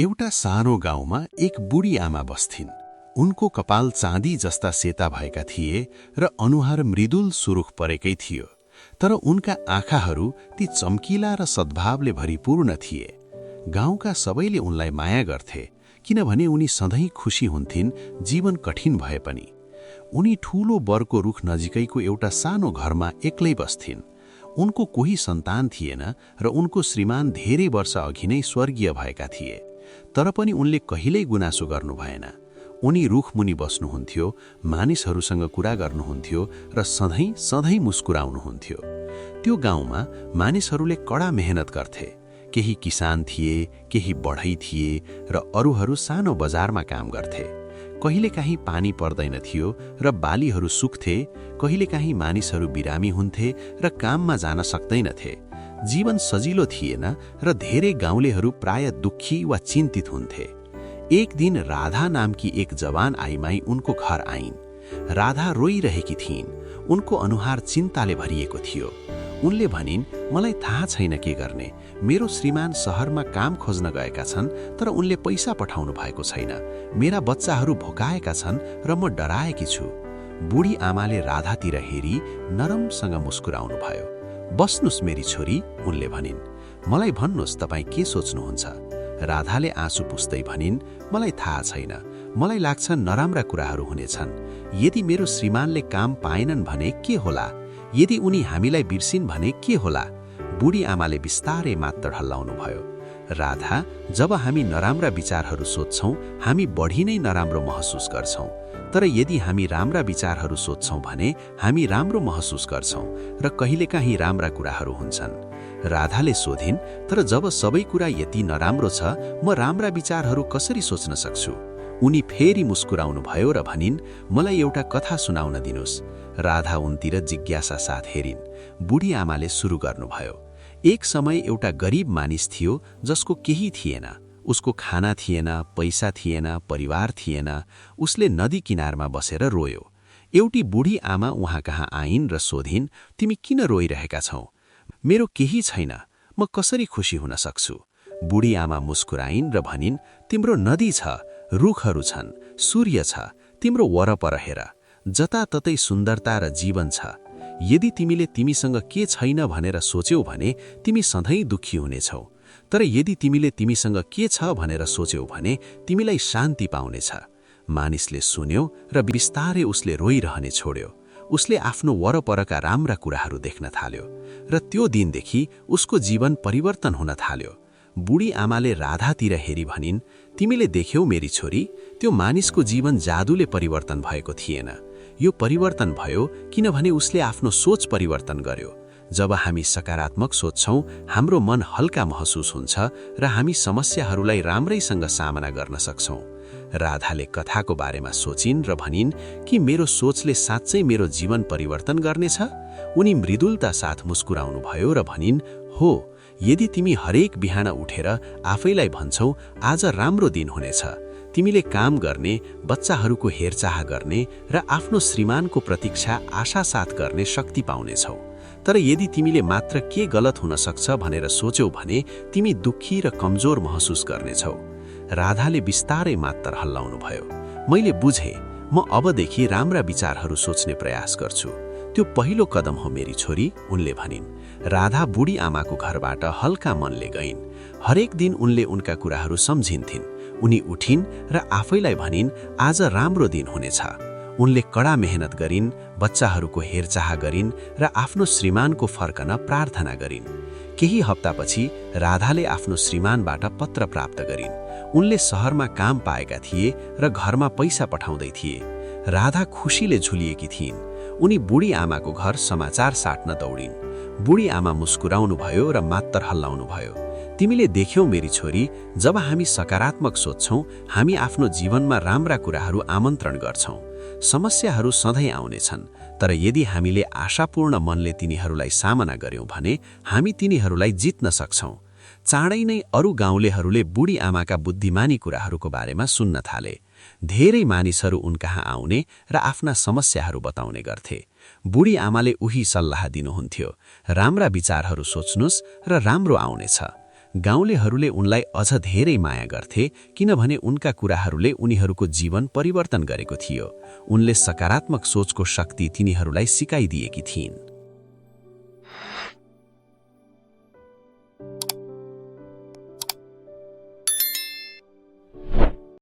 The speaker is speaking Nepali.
एउटा सानो गाउँमा एक बुढी आमा बस्थिन्। उनको कपाल चाँदी जस्ता सेता भएका थिए र अनुहार मृदुल सुरुख परेकै थियो। तर उनका आँखाहरू ती चम्किला र सद्भावले भरिपूर्ण थिए। गाउँका सबैले उनलाई माया गर्थे, किनभने उनी सधैँ खुशी हुन्थिन्, जीवन कठिन भए पनि। उनी ठूलो बरको रुख नजिकैको एउटा सानो घरमा एक्लै बस्थिन्। उनको कोही सन्तान थिएन र उनको श्रीमान धेरै वर्ष अघि नै स्वर्गीय भएका थिए। तर पनि उनले कहिल्यै गुनासो गर्नु भएन। उनी रुखमुनि बस्नुहुन्थ्यो, मानिसहरूसँग कुरा गर्नुहुन्थ्यो र सधैँ मुस्कुराउनुहुन्थ्यो। त्यो गाउँमा मानिसहरूले कडा मेहनत गर्थे। केही किसान थिए, केही बढै थिए र अरूहरू सानो बजारमा काम गर्थे। कहिलेकाहीँ पानी पर्दैन थियो र बालीहरू सुक्थे, कहिलेकाहीँ मानिसहरू बिरामी हुन्थे र काममा जान सक्दैनथे। जीवन सजिलो थिएन र धेरै गाउँलेहरू प्राय दुःखी वा चिन्तित हुन्थे। एक दिन राधा नामकी एक जवान आइमाई उनको घर आइन्। राधा रोइरहेकी थिइन्। उनको अनुहार चिन्ताले भरिएको थियो। उनले भनिन्, मलाई थाहा छैन के गर्ने। मेरो श्रीमान शहरमा काम खोज्न गएका छन्, तर उनले पैसा पठाउनु भएको छैन। मेरा बच्चाहरू भोकाएका छन् र म डराएकी छु। बुढी आमाले राधातिर हेरी नरमसँग मुस्कुराउनु भयो। बस्नुस् मेरी छोरी, उनले भनिन्। मलाई भन्नुस् तपाईँ के सोच्नुहुन्छ? राधाले आँसु पुस्दै भनिन्, मलाई थाहा छैन। मलाई लाग्छ नराम्रा कुराहरू हुनेछन्। यदि मेरो श्रीमानले काम पाएनन् भने के होला? यदि उनी हामीलाई बिर्सिन् भने के होला? बुढी आमाले बिस्तारै मात्र हल्लाउनु भयो। राधा, जब हामी नराम्रा विचारहरू सोच्छौँ, हामी बढी नै नराम्रो महसुस गर्छौँ। तर यदि हामी राम्रा विचारहरू सोच्छौँ भने हामी राम्रो महसुस गर्छौँ र कहिलेकाहीँ राम्रा कुराहरू हुन्छन्। राधाले सोधिन्, तर जब सबै कुरा यति नराम्रो छ, म राम्रा विचारहरू कसरी सोच्न सक्छु? उनी फेरि मुस्कुराउनु भयो र भनिन्, मलाई एउटा कथा सुनाउन दिनुस्। राधा उनतिर जिज्ञासा साथ हेरिन्। बुढी आमाले सुरु गर्नुभयो। एक समय एउटा गरिब मानिस थियो जसको केही थिएन। उसको खाना थिएन, पैसा थिएन, परिवार थिएन। उसले नदी किनारमा बसेर रोयो। एउटी बुढी आमा उहाँ कहाँ आइन् र सोधिन्, तिमी किन रोइरहेका छौ? मेरो केही छैन, म कसरी खुसी हुन सक्छु? बुढी आमा मुस्कुराइन् र भनिन्, तिम्रो नदी छ, रुखहरू छन्, सूर्य छ, तिम्रो वरपर हेर, जताततै सुन्दरता र जीवन छ। यदि तिमीले तिमीसँग के छैन भनेर सोच्यौ भने तिमी सधैँ दुःखी हुनेछौ। तर यदि तिमीले तिमीसँग के छ भनेर सोच्यौ भने तिमीलाई शान्ति पाउनेछ। मानिसले सुन्यो र बिस्तारै उसले रोइरहने छोड्यो। उसले आफ्नो वरपरका राम्रा कुराहरू देख्न थाल्यो र त्यो दिनदेखि उसको जीवन परिवर्तन हुन थाल्यो। बुढी आमाले राधातिर हेरी भनिन्, तिमीले देख्यौ मेरी छोरी, त्यो मानिसको जीवन जादुले परिवर्तन भएको थिएन। यो परिवर्तन भयो किनभने उसले आफ्नो सोच परिवर्तन गर्यो। जब हामी सकारात्मक सोच्छौँ, हाम्रो मन हल्का महसुस हुन्छ र हामी समस्याहरूलाई राम्रैसँग सामना गर्न सक्छौँ। राधाले कथाको बारेमा सोचिन् र भनिन् कि मेरो सोचले साँच्चै मेरो जीवन परिवर्तन गर्नेछ? उनी मृदुलता साथ मुस्कुराउनु भयो र भनिन्, हो, यदि तिमी हरेक बिहान उठेर आफैलाई भन्छौ आज राम्रो दिन हुनेछ, तिमीले काम गर्ने, बच्चाहरूको हेरचाह गर्ने र आफ्नो श्रीमानको प्रतीक्षा आशा साथ गर्ने शक्ति पाउनेछौ। तर यदि तिमीले मात्र के गलत हुन सक्छ भनेर सोच्यौ भने तिमी दुःखी र कमजोर महसुस गर्नेछौ। राधाले बिस्तारै मात्र हल्लाउनु भयो। मैले बुझेँ, म अबदेखि राम्रा विचारहरू सोच्ने प्रयास गर्छु। त्यो पहिलो कदम हो मेरी छोरी, उनले भनिन्। राधा बुढी आमाको घरबाट हल्का मनले गइन्। हरेक दिन उनले उनका कुराहरू सम्झिन्थिन्। उनी उठिन् र आफैलाई भनिन्, आज राम्रो दिन हुनेछ। उनले कडा मेहनत गरिन्, बच्चाहरूको हेरचाह गरिन् र आफ्नो श्रीमानको फर्कन प्रार्थना गरिन्। केही हप्तापछि राधाले आफ्नो श्रीमानबाट पत्र प्राप्त गरिन्। उनले शहरमा काम पाएका थिए र घरमा पैसा पठाउँदै थिए। राधा खुसीले झुलिएकी थिइन्। उनी बुढी आमाको घर समाचार साट्न दौडिन्। बुढी आमा मुस्कुराउनु भयो र मात्र हल्लाउनु भयो। तिमीले देख्यौ मेरी छोरी, जब हामी सकारात्मक सोच्छौँ, हामी आफ्नो जीवनमा राम्रा कुराहरू आमन्त्रण गर्छौँ। समस्याहरू सधैँ आउनेछन्, तर यदि हामीले आशापूर्ण मनले तिनीहरूलाई सामना गर्यौँ भने हामी तिनीहरूलाई जित्न सक्छौँ। चाँडै नै अरू गाउँलेहरूले बुढी आमाका बुद्धिमानी कुराहरूको बारेमा सुन्न थाले। धेरै मानिसहरू उनकहाँ आउने र आफ्ना समस्याहरू बताउने गर्थे। बुढी आमाले उही सल्लाह दिनुहुन्थ्यो, राम्रा विचारहरू सोच्नुस् र राम्रो आउनेछ। गाउँलेहरूले उनलाई अझ धेरै माया गर्थे किनभने उनका कुराहरूले उनीहरूको जीवन परिवर्तन गरेको थियो। उनले सकारात्मक सोचको शक्ति तिनीहरूलाई सिकाइदिएकी थिइन्।